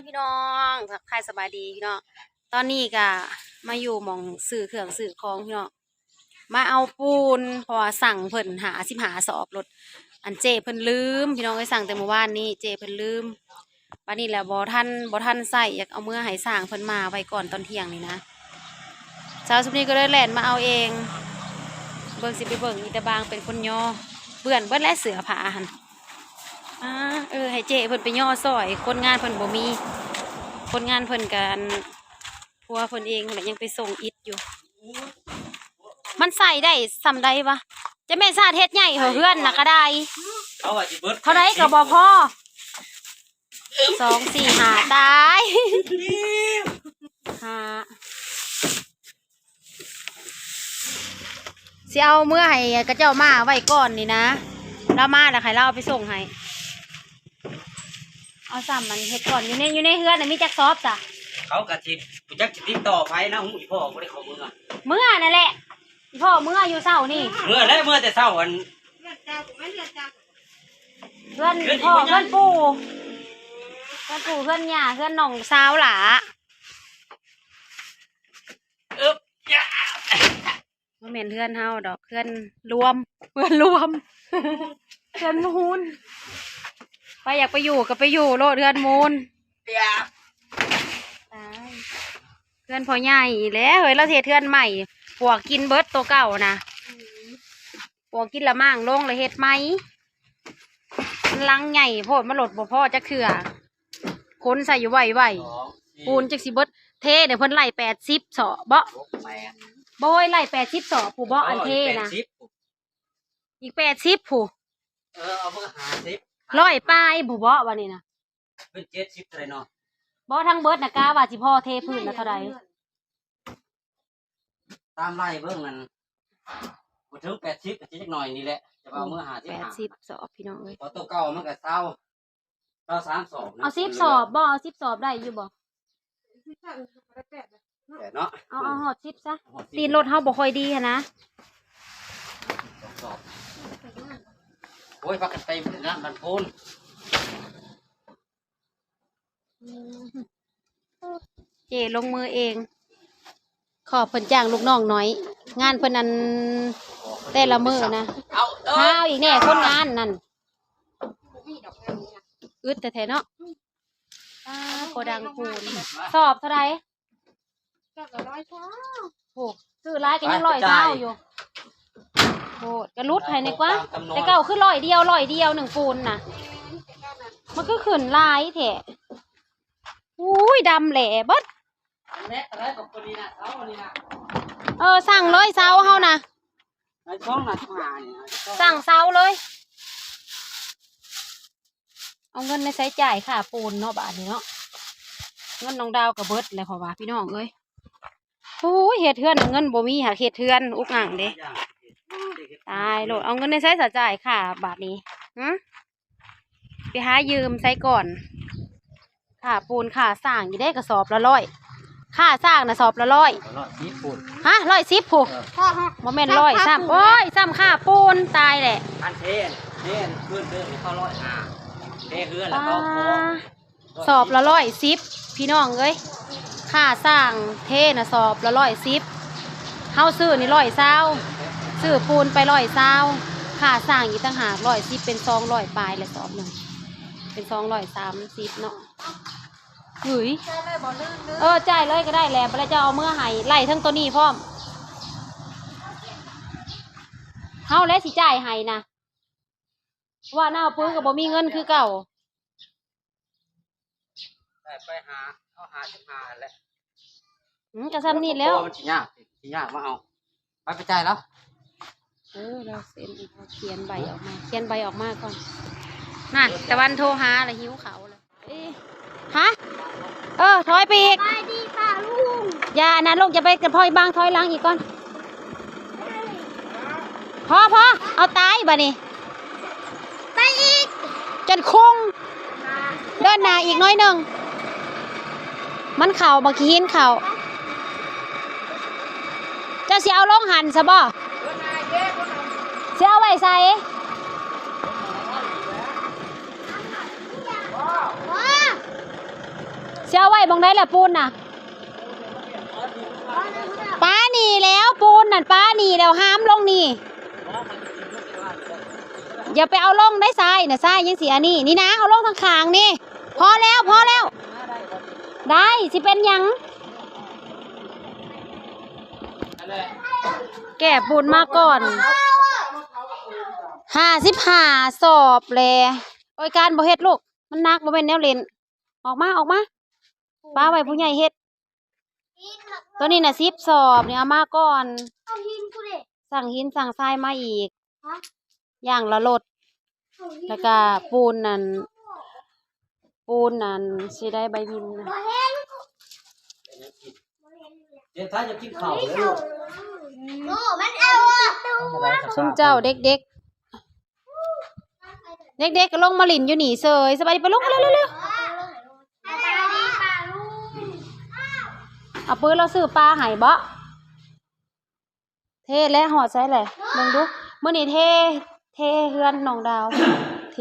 ພີ່ນ້ອງ ທັກທາຍສະບາຍດີພີ່ນ້ອງ. ຕອນນີ້ກະມາຢູ່ໝ່ອງຊື້ເຄື່ອງຊື້ຂອງພີ່ນ້ອງ ມາເອົາປູນ ເພາະວ່າສັ່ງເພິ່ນຫ້າສິບຫ້າສອບໂລດ ອັນເຈ້ເພິ່ນລືມພີ່ນ້ອງເອີຍ ສັ່ງແຕ່ມື້ວານນີ້ ເຈ້ເພິ່ນລືມ ບາດນີ້ແຫຼະບໍ່ທັນ ບໍ່ທັນໃຊ້ ຢາກເອົາເມືອໃຫ້ຊ່າງເພິ່ນມາໄວ້ກ່ອນຕອນທ່ຽງນີ້ນະ. ເຊົ້າຊຸມນີ້ກໍເລີຍແລ່ນມາເອົາເອງ ເບິ່ງ ຊິໄປເບິ່ງອີຕາບາງເປັນຄົນຍໍ ເປື້ອນເບິດແຫຼະເສື້ອຜ້າຫັ້ນ. ອາ ເອີ ໃຫ້ເຈ້ເພິ່ນໄປຍໍຊ່ອຍ ຄົນງານເພິ່ນບໍ່ມີ ຄົນງານເພິ່ນກະ ອັນ ຜົວເພິ່ນເອງຫັ້ນແຫຼະ ຍັງໄປສົ່ງອິດຢູ່. ມັນໃສ່ໄດ້ສ່ຳໃດວະ? ຈະແມ່ນຊາດເຮັດໃຫຍ່ເຫີ ເຮືອນນະກະໄດ້ ເຂົາວ່າຊິເບິດ ເທົ່າໃດກໍບໍ່ພໍ. ສອງ ສີ່ ຫ້າ ຕາຍ ຫ້າ ຊິເອົາເມືອໃຫ້ເຂົາເຈົ້າມາໄວ້ກ່ອນນີ້ນະ ລາວມາແລ້ວໃຫ້ລາວເອົາໄປສົ່ງໃຫ້. ເອົາຊ້ຳມັນເຮັດກ່ອນ ຢູ່ໃນ ຢູ່ໃນເຮືອນນະມີຈັກສອບຊະ? ເຂົາກະຊິ ບໍ່ຈັກຊິຕິດຕໍ່ໃຜນະ ຮູ້ອີ່ພໍ່ບໍ່ໄດ້ເຂົ້າເມືອ ເມືອນັ້ນແຫຼະ ອີ່ພໍ່ເມືອຢູ່ເຊົ້ານີ້ ເມືອແລ້ວ ເມືອແຕ່ເຊົ້າ ອັນ ເຮືອນພໍ່ ເຮືອນ ເຮືອນ ເຮືອນປູ່ ເຮືອນປູ່ ເຮືອນຍ່າ ເຮືອນນ້ອງສາວຫຼ້າ. ເອີບ ບໍ່ແມ່ນເຮືອນເຮົາດອກ ເຮືອນລວມ ເຮືອນລວມ ເຮືອນມູນ ໃຜຢາກໄປຢູ່ກໍໄປຢູ່ໂລດ ເຮືອນມູນ. ຕາຍ ເຮືອນພໍ່ໃຫຍ່ແຫຼະເຮີ້ຍ ລາວເຮັດເຮືອນໃໝ່ ປວກກິນເບິດໂຕເກົ່ານະ ປວກກິນລະມ້າງລົງລະເຮັດໃໝ່ ມັນຫຼັງໃຫຍ່ໂພດ ມັນໂລດບໍ່ພໍຈັກເທື່ອ ຂົນໃສ່ຢູ່ໄວໆ ສອງ ສີ່ ປູນຈັກຊິເບິດ ເທເດ ເພິ່ນໄລ່ແປດສິບສອບເບາະ ຫົກ ແປດ ບໍ່ເຮີ້ຍ ໄລ່ແປດສິບສອບຜູ້ເບາະ ອັນເທນະ ແປດສິບ ອີກແປດສິບຜູ້ ເອີ ເອົາເບິ່ງ ຫ້າສິບ ຮ້ອຍປາຍຜູ້ເບາະ ບາດນີ້ນະ ເປັນເຈັດສິບເທົ່າໃດເນາະ? ບໍ່ ທັງເບິດນະ ກະວ່າຊິພໍເທພື້ນນະເທົ່າໃດ? ຕາມໄລ່ເບິ່ງນັ້ນ ບໍ່ເຖິງແປດສິບ ກໍຊິຈັກໜ້ອຍນີ້ແຫຼະ ຈະວ່າເອົາເມືອຫ້າສິບຫ້າ ແປດສິບສອບ ພີ່ນ້ອງເອີຍ ເພາະໂຕເກົ່າມັນກໍຊາວ ຊາວສາມສອບນະ ເອົາສິບສອບບໍ່? ເອົາສິບສອບໄດ້ຢູ່ບໍ່? ແປດເນາະ ເອົາ ເອົາຮອດສິບຊະ ຮອດສິບ ຕີນລົດເຮົາບໍ່ຄ່ອຍດີຫັ້ນນະ ສອງສອບ ໂອ້ຍ ພາກັນໄປງານບ້ານໂພນ. ເຈ້ລົງມືເອງ ຂອບເພິ່ນຈ້າງລູກນ້ອງໜ້ອຍ ງານເພິ່ນອັນແຕ່ລະມື້ນະ ເອົາ ເອົາ ເອົາອີກແດ່ ຄົນງານນັ້ນ ອຶດແທ້ໆເນາະ ປາ ໂກດັງປູນ ສອບເທົ່າໃດ? ສອບລະຮ້ອຍຊາວ ໂອ້ ຊື້ຫຼາຍກໍຍັງຮ້ອຍຊາວຢູ່ ໂອ້ ກະຫຼຸດໃຫ້ແດ່ກວ່າ ແຕ່ເກົ່າຄືຮ້ອຍດຽວ ຮ້ອຍດຽວໜຶ່ງປູນນະ ມັນຄືຂຶ້ນຫຼາຍແທ້ ອູ້ຍ ດຳແຫຼເບິດ ເອີ ສັ່ງເລີຍເຊົາເຮົານະ ສັ່ງເຊົາເລີຍ. ເອົາເງິນໃນໃຊ້ຈ່າຍຄ່າປູນເນາະ ບາດນີ້ເນາະ ເງິນນ້ອງດາວກໍເບິດແລ້ວ ເພາະວ່າ ພີ່ນ້ອງເອີຍ ໂອ້ຍ ເຮັດເຮືອນເງິນບໍ່ມີ ຫາກເຮັດເຮືອນອຸກອັ່ງເດ້ ຕາຍໂລດ ເອົາເງິນໃນໃຊ້ສະຈ່າຍຄ່າບາດນີ້ ຫື ໄປຫາຢືມໃສກ່ອນ ຄ່າປູນຄ່າສ້າງຢູ່ເດ້ ກະສອບລະຮ້ອຍ ຄ່າສ້າງນະສອບລະຮ້ອຍ ຮ້ອຍສິບພຸ້ນ ຮະ ຮ້ອຍສິບພຸ້ນ ເອີ ບໍ່ແມ່ນຮ້ອຍຊ້ຳ ໂອ້ຍ ຊ້ຳຄ່າປູນ ຕາຍແຫຼະ ອັນເທ ເທ ເຮືອນເດີມເຂົາຮ້ອຍຫ້າ ເທເຮືອນລະເຂົາ ສອບລະຮ້ອຍສິບ ພີ່ນ້ອງເອີຍ ຄ່າສ້າງເທນະສອບລະຮ້ອຍສິບ ເຮົາຊື້ນີ້ຮ້ອຍຊາວ ຊື້ປູນໄປຮ້ອຍຊາວ ຄ່າສ້າງອີກຕ່າງຫາກຮ້ອຍສິບ ເປັນສອງຮ້ອຍປາຍແຫຼະ ສອບໜຶ່ງ ເປັນສອງຮ້ອຍສາມສິບເນາະ ຫືຍ ເອີ ຈ່າຍເລີຍກໍໄດ້ແຫຼະ ບໍ່ແລ້ວເຈົ້າເອົາເມືອໃຫ້ ໄລ່ເທິງໂຕນີ້ພ້ອມ ເຮົາແຫຼະຊິຈ່າຍໃຫ້ນະ ວ່າໜ້າປຶ້ງກໍບໍ່ມີເງິນຄືເກົ່າ ໄດ້ໄປຫາ ເອົາຫ້າສິບຫ້າແຫຼະ ອືມ ກໍຊ່ຳນີ້ແຫຼ້ວ ມັນຊິຍາກ ຊິຍາກມາເອົາ ໄປ ໄປຈ່າຍລາວ ເອີ ລາວເຊັນ ຂຽນໃບອອກມາ ຂຽນໃບອອກມາກ່ອນ ນັ້ນ ຕາວັນໂທຫາລະ ຫິວເຂົ້າລະ. ເອີ ຮະ ເອີ ຖອຍໄປອີກ ສະບາຍດີປ້າລຸງ ຢ່າອັນນັ້ນລູກ ຢ່າໄປ ຖອຍບາງ ຖອຍຫຼັງອີກກ່ອນ ພໍ ພໍ ເອົາຕາຍບາດນີ້ ໄປອີກ ຈົນຄຸງ ເດີນໜ້າອີກໜ້ອຍໜຶ່ງ ມັນເຂົ້າ ບັກຂີ້ຫີນເຂົ້າ ເຈົ້າຊິເອົາລົງຫັ້ນຊະບໍ່? ຊິເອົາໄວ້ໃສ? ວ້າ ຊິເອົາໄວ້ບ່ອນໃດລະປູນນະ? ປານີ້ແລ້ວ ປູນນັ້ນປານີ້ແລ້ວ ຫາມລົງນີ້. ຢ່າໄປເອົາລົງໄດ້ຊາຍນະ ຊາຍຍັງຊິອັນນີ້. ນີ້ນະ ເອົາລົງທາງຂ້າງນີ້. ພໍແລ້ວ ພໍແລ້ວ. ໄດ້ ຊິເປັນຫຍັງ? ແກ່ປູນມາກ່ອນ. ຫ້າສິບຫ້າສອບແລ. ໂອ້ຍ ການບໍ່ເຮັດລູກ ມັນໜັກ ບໍ່ແມ່ນແນວຫຼິ້ນ. ອອກມາ ອອກມາ ປາໄວ້ຜູ້ໃຫຍ່ເຮັດ. ໂຕນີ້ນະສິບສອບນີ້ ເອົາມາກ່ອນ. ເອົາຫີນກູເດ້ ສັ່ງຫີນສັ່ງຊາຍມາອີກ. ຮະ? ຢ່າງລະລົດ. ເອົາຫີນ ແລ້ວກະປູນນັ້ນ ປູນນັ້ນຊິໄດ້ໃບບິນນະ. ບໍ່ເຫັນ ເຮັດໃຫ້ຈະກິນເຂົ້າເດ້ອລູກ. ໂອ້ ມັນເອົາ ຊຸມເຈົ້າເດັກໆ ເດັກໆກໍລົງມາຫຼິ້ນຢູ່ນີ້ເສີຍ. ສະບາຍດີ ໄປລົງມາເລັວໆ ເອົາປືນ ລາວຊື້ປາໃຫ້ບໍ? ເທແລ້ວ ຮອດໃສແຫຼະ ເບິ່ງດູ. ມື້ນີ້ເທ ເທເຮືອນນ້ອງດາວ ເທ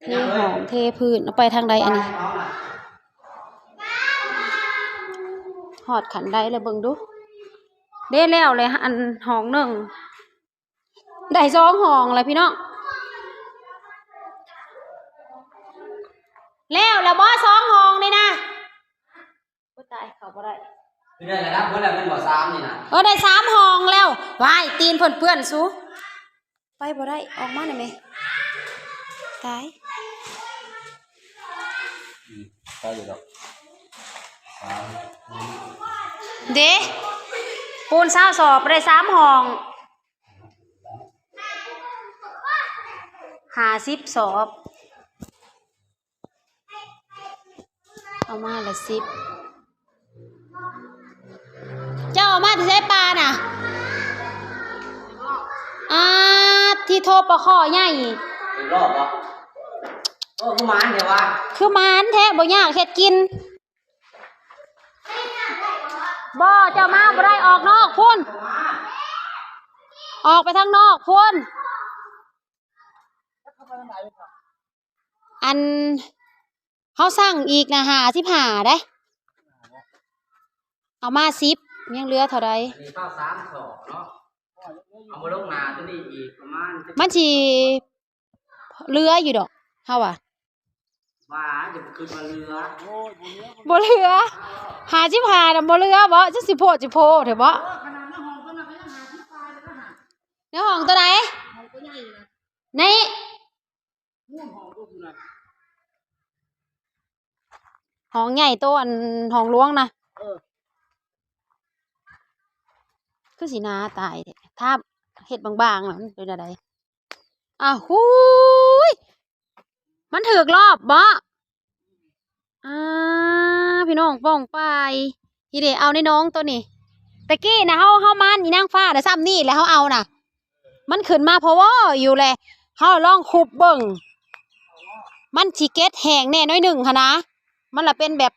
ເທຫ້ອງ ເທພື້ນ. ເອົາໄປທາງໃດອັນນີ້? ຮອດຂັ້ນໃດແລ້ວ ເບິ່ງດູ. ເດ້ ແລ້ວແຫຼະ ອັນຫ້ອງໜຶ່ງ ໄດ້ສອງຫ້ອງແລ້ວພີ່ນ້ອງ. ແລ້ວລະບໍ ສອງຫ້ອງນີ້ນະ? ໂອ້ຍຕາຍ ເຂົ້າບໍ່ໄດ້. ຄືໄດ້ລະດັບເບິດແລ້ວແມ່ນບໍ່ ສາມນີ້ນະ? ເອີ ໄດ້ສາມຫ້ອງແລ້ວ. ວ້າຍ ຕີນເພິ່ນເປື້ອນສູ. ໄປບໍ່ໄດ້ ອອກມາໄດ້ແມ. ຕາຍ ອືມ ໄປຢູ່ດອກ. ເດ້ ປູນຊາວສອບ ໄດ້ສາມຫ້ອງ ຫ້າສິບສອບ. ເອົາມາລະສິບ. ເຈົ້າເອົາມາແຕ່ໃສປານະ? ອາ ທີ່ໂທ ປາຄໍໃຫຍ່. ເປັນລອບບໍ່? ໂອ້ ຄືໝານແທ້ວະ ຄືໝານແທ້ ບໍ່ຍາກເຮັດກິນ. ບໍ່ ເຈົ້າມາບໍ່ໄດ້ ອອກນອກພຸ້ນ ອອກໄປທາງນອກພຸ້ນ. ອັນ ເຮົາສັ່ງອີກນະ ຫ້າສິບຫ້າເດ້ ເອົາມາສິບ ຍັງເຫຼືອເທົ່າໃດ? ອັນນີ້ຊາວສາມສອບເນາະ ເອົາມາລົງໜ້າຕົວນີ້ອີກປະມານ ມັນຊິເຫຼືອຢູ່ດອກ ເຮົາວ່າ. ວ່າ ຢ່າໄປຄິດວ່າເຫຼືອ ບໍ່ເຫຼືອ ຫ້າສິບຫ້ານະ ບໍ່ເຫຼືອບໍ? ຈັ່ງຊິໂພດຊິໂພແທ້ບໍ? ເອີ ຂະໜາດໃນຫ້ອງຕົວນັ້ນກໍຍັງຫ້າສິບປາຍເລີຍນະ ໃນຫ້ອງຕົວໃດ? ຫ້ອງຕົວໃຫຍ່ນະ ໃນ ຫ້ອງໃຫຍ່ໂຕ ອັນຫ້ອງຫຼວງນະ. ເອີ ຄືຊິໜາຕາຍແທ້ ຖ້າເຮັດບາງໆ ມັນເປັນແນວໃດ? ອ້າວ ຫູຍ ມັນຖືກລອບບໍ? ອ່າ ພີ່ນ້ອງປ້ອງປາຍ ທີ່ໄດ້ເອົາໃນໜອງໂຕນີ້ ຕະກີ້ນະ ເຮົາ ເຮົາມານອີນາງຟ້ານະ ຊ່ຳນີ້ແຫຼະ ເຮົາເອົານະ ມັນຂຶ້ນມາພໍວໍຢູ່ແຫຼະ ເຮົາລອງຄຸບເບິ່ງ ມັນຊິເກັດແຫ້ງແດ່ໜ້ອຍໜຶ່ງຫັ້ນນະ ມັນລະເປັນແບບ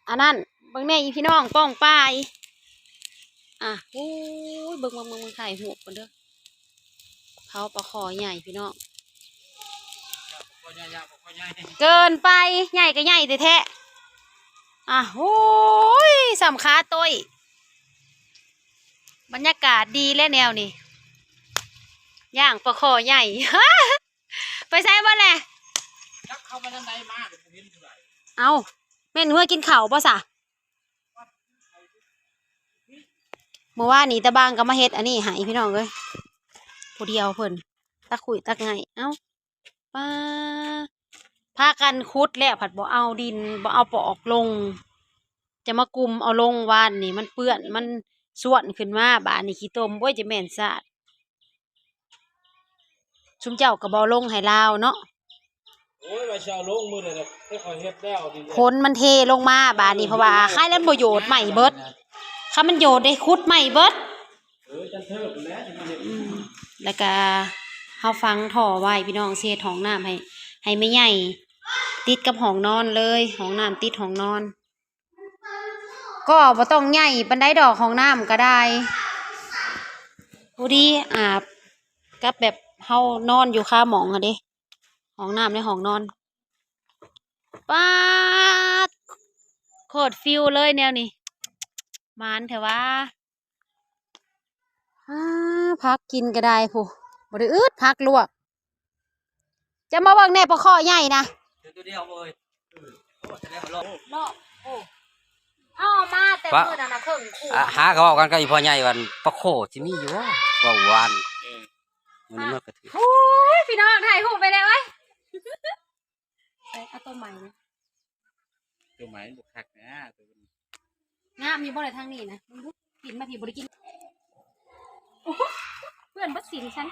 ອັນນັ້ນ ເບິ່ງແດ່ອີພີ່ນ້ອງປ້ອງປາຍ. ອ່ະ ໂອ້ຍ ເບິ່ງ ເບິ່ງ ເບິ່ງ ເບິ່ງ ຖ່າຍຮູບກ່ອນເດີ ເຜົາປາຄໍໃຫຍ່ພີ່ນ້ອງ ເກີນໄປ ໃຫຍ່ກໍໃຫຍ່ແທ້ໆ. ອ່ະ ໂອ້ຍ ສ່ຳຂາໂຕ້ຍ ບັນຍາກາດດີແຫຼະແນວນີ້ ຍ່າງປາຄໍໃຫຍ່. ໄປໃສເບິດແຫຼະ? ຈັກເຂົ້າໄປທາງໃດມາກໍບໍ່ເຫັນເທົ່າໃດ. ເອົ້າ ແມ່ນເມືອກິນເຂົ້າບໍ່ສະ? ມື້ວານນີ້ຕາບາງກໍມາເຮັດອັນນີ້ໃຫ້ພີ່ນ້ອງເອີຍ ຜູ້ດຽວເພິ່ນ ຕັກຂຸ້ຍຕັກໄງ່. ເອົ້າ ປາ ພາກັນຂຸດແລ້ວພັດບໍ່ເອົາດິນ ບໍ່ເອົາປອກລົງ ຈະມາກຸມເອົາລົງ. ວານນີ້ມັນເປື້ອນ ມັນຊວນຂຶ້ນມາ ບາດນີ້ຂີ້ຕົມ ໂອ້ຍ ຈະແມ່ນຊາດ. ຊຸມເຈົ້າກໍບໍ່ລົງໃຫ້ລາວເນາະ. ໂອ້ຍ ວ່າຊິເອົາລົງມື້ໃດແຫຼະ ແຕ່ຂ້ອຍເຮັດແລ້ວນີ້ແຫຼະ ຝົນມັນເທລົງມາບາດນີ້ ເພາະວ່າຄາຍແລ້ວບໍ່ໂຍດໃໝ່ເບິດ ຄັນມັນໂຍດໄດ້ຂຸດໃໝ່ເບິດ. ເອີ ຈັນເທີບແຫຼະ ອືມ ແລ້ວກະເຮົາຝັງທໍ່ໄວ້ ພີ່ນ້ອງ ຊິເຮັດຫ້ອງນ້ຳໃຫ້ ໃຫ້ແມ່ໃຫຍ່ ຕິດກັບຫ້ອງນອນເລີຍ ຫ້ອງນ້ຳຕິດຫ້ອງນອນ. ກໍບໍ່ຕ້ອງໃຫຍ່ປານໃດດອກ ຫ້ອງນ້ຳກໍໄດ້ ພໍດີອາບກັບແບບເຮົານອນຢູ່ຄາໝອງຫັ້ນເດ້ ຫ້ອງນ້ຳໃນຫ້ອງນອນ. ປາ ໂຄດຟິວເລີຍແນວນີ້ ໝານແທ້ຫວາ. ອາ ຜັກກິນກໍໄດ້ພຸ້ນ ບໍ່ໄດ້ອຶດຜັກລວກ. ຈະມາເບິ່ງແດ່ປາຄໍ່ໃຫຍ່ນະ ເຮັດຕົວດຽວເລີຍ. ເອີ ເອົາມາແຕ່ມື້ນັ້ນນະເຄິ່ງຄູ່ ອາ ຫາກໍເວົ້າກັນກັບອີ່ພໍ່ໃຫຍ່ວ່າປາໂຄ່ຊິມີຢູ່ບໍ່ ເວົ້າຫວານ. ເອີ ມື້ນີ້ມັນກໍຖືກ ໂອ້ຍ ພີ່ນ້ອງ ຖ່າຍຮູບໄປແລ້ວເວີຍ. ເອົາຕົວໃໝ່ນະ ຕົວໃໝ່ບໍ່ຄັກນະ ຕົວນີ້ ງາມຢູ່ບໍ່ລະທາງນີ້ນະ ເບິ່ງດູ ກິນມາພີ້ບໍ່ໄດ້ກິນ ໂອ້ ເປື້ອນເບິດສີນຊັ້ນ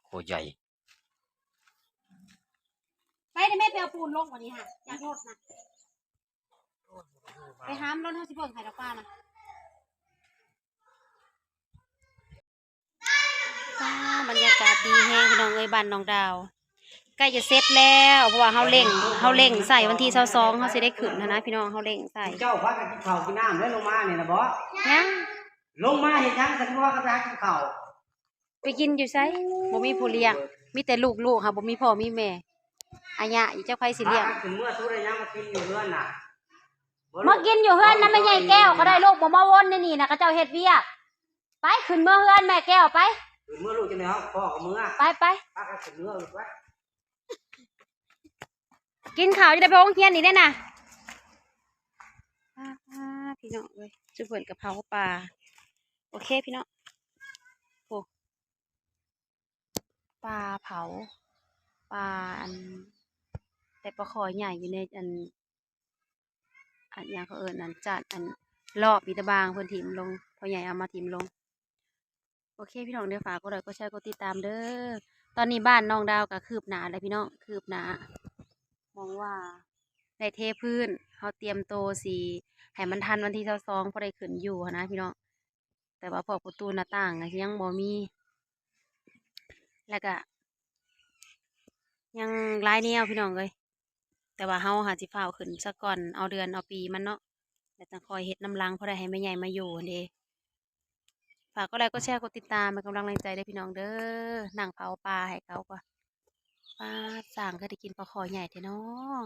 ໂຄໃຫຍ່. ໄປເດີແມ່ ໄປເອົາປູນລົງບາດນີ້ຫາ ຢາກລົດນະ ໄປຫາມລົດ ເຮົາຊິເບິ່ງໃຫ້ດອກປານະ. ວ້າ ບັນຍາກາດດີແຮງພີ່ນ້ອງເອີຍ ບ້ານນ້ອງດາວ ໃກ້ຈະເສັດແລ້ວ ເພາະວ່າເຮົາເລັ່ງ ເຮົາເລັ່ງໃສ່ວັນທີຊາວສອງ ເຮົາຊິໄດ້ຂຶ້ນຫັ້ນນະພີ່ນ້ອງ ເຮົາເລັ່ງໃສ່. ເຈົ້າພາກັນກິນເຂົ້າກິນນ້ຳເດີ ລົງມານີ້ນະບໍ? ຍັງ. ລົງມາເຮັດຫຍັງ ສັນວ່າກໍໄປຫາກິນເຂົ້າ ໄປກິນຢູ່ໃສ? ບໍ່ມີຜູ້ລ້ຽງ ມີແຕ່ລູກໆ ຫາບໍ່ມີພໍ່ມີແມ່ ອາຍະຢູ່ ຈັກໃຜຊິລ້ຽງ. ພາກັນຂຶ້ນເມືອ ສູໄດ້ຫຍັງມາກິນຢູ່ເຮືອນນະ? ມາກິນຢູ່ເຮືອນນຳແມ່ໃຫຍ່ແກ້ວກໍໄດ້ ລູກບໍ່ມາວົນໃນນີ້ນະ ເຂົາເຈົ້າເຮັດວຽກ. ໄປ ຂຶ້ນເມືອເຮືອນແມ່ແກ້ວໄປ ຂຶ້ນເມືອລູກຈັ່ງໃດເຮົາພໍ່ກໍເມືອ ໄປໆ ພາກັນຂຶ້ນເມືອລູກໄປ. ກິນເຂົ້າຈະໄດ້ໄປໂຮງຮຽນອີກເດ້ນະ. ອ້າ ພີ່ນ້ອງເອີຍ ຊຸມເພິ່ນກະເຜົາປາ ໂອເຄພີ່ນ້ອງ ໂອ້ ປາເຜົາ ປາ ອັນ ແຕ່ປາຄໍ່ໃຫຍ່ຢູ່ໃນ ອັນ ອັນຫຍັງເຂົາເອີ້ນ ອັນ ຈານ ອັນ ລອບອີຕະບາງເພິ່ນຖິ້ມລົງ ພໍ່ໃຫຍ່ເອົາມາຖິ້ມລົງ. ໂອເຄພີ່ນ້ອງເດີ ຝາກກົດໄລກົດແຊກົດຕິດຕາມເດີ. ຕອນນີ້ບ້ານນ້ອງດາວກໍຄືບໜ້າແລ້ວພີ່ນ້ອງ ຄືບໜ້າ ມອງວ່າໄດ້ເທພື້ນ ເຮົາຕຽມໂຕຊິໃຫ້ມັນທັນວັນທີຊາວສອງ ພໍໄດ້ຂຶ້ນຢູ່ຫັ້ນນະພີ່ນ້ອງ. ແຕ່ວ່າພວກປະຕູໜ້າຕ່າງກໍຍັງບໍ່ມີ ແລ້ວກະຍັງຫຼາຍແນວພີ່ນ້ອງເອີຍ. ແຕ່ວ່າເຮົາຫາຊິຟ້າວຂຶ້ນສາກ່ອນ ເອົາເດືອນເອົາປີມັນເນາະ ແລ້ວຈັ່ງຄ່ອຍເຮັດນຳຫຼັງ ພໍໄດ້ໃຫ້ແມ່ໃຫຍ່ມາຢູ່ຫັ້ນເດ. ຝາກກົດໄລກົດແຊກົດຕິດຕາມເປັນກຳລັງແຮງໃຈເດີພີ່ນ້ອງເດີ. ນັ່ງເຜົາປາໃຫ້ເຂົາກ່ອນ. ປາດ ຊ່າງຄືໄດ້ກິນປາຄໍ່ໃຫຍ່ແທ້ເນາະ.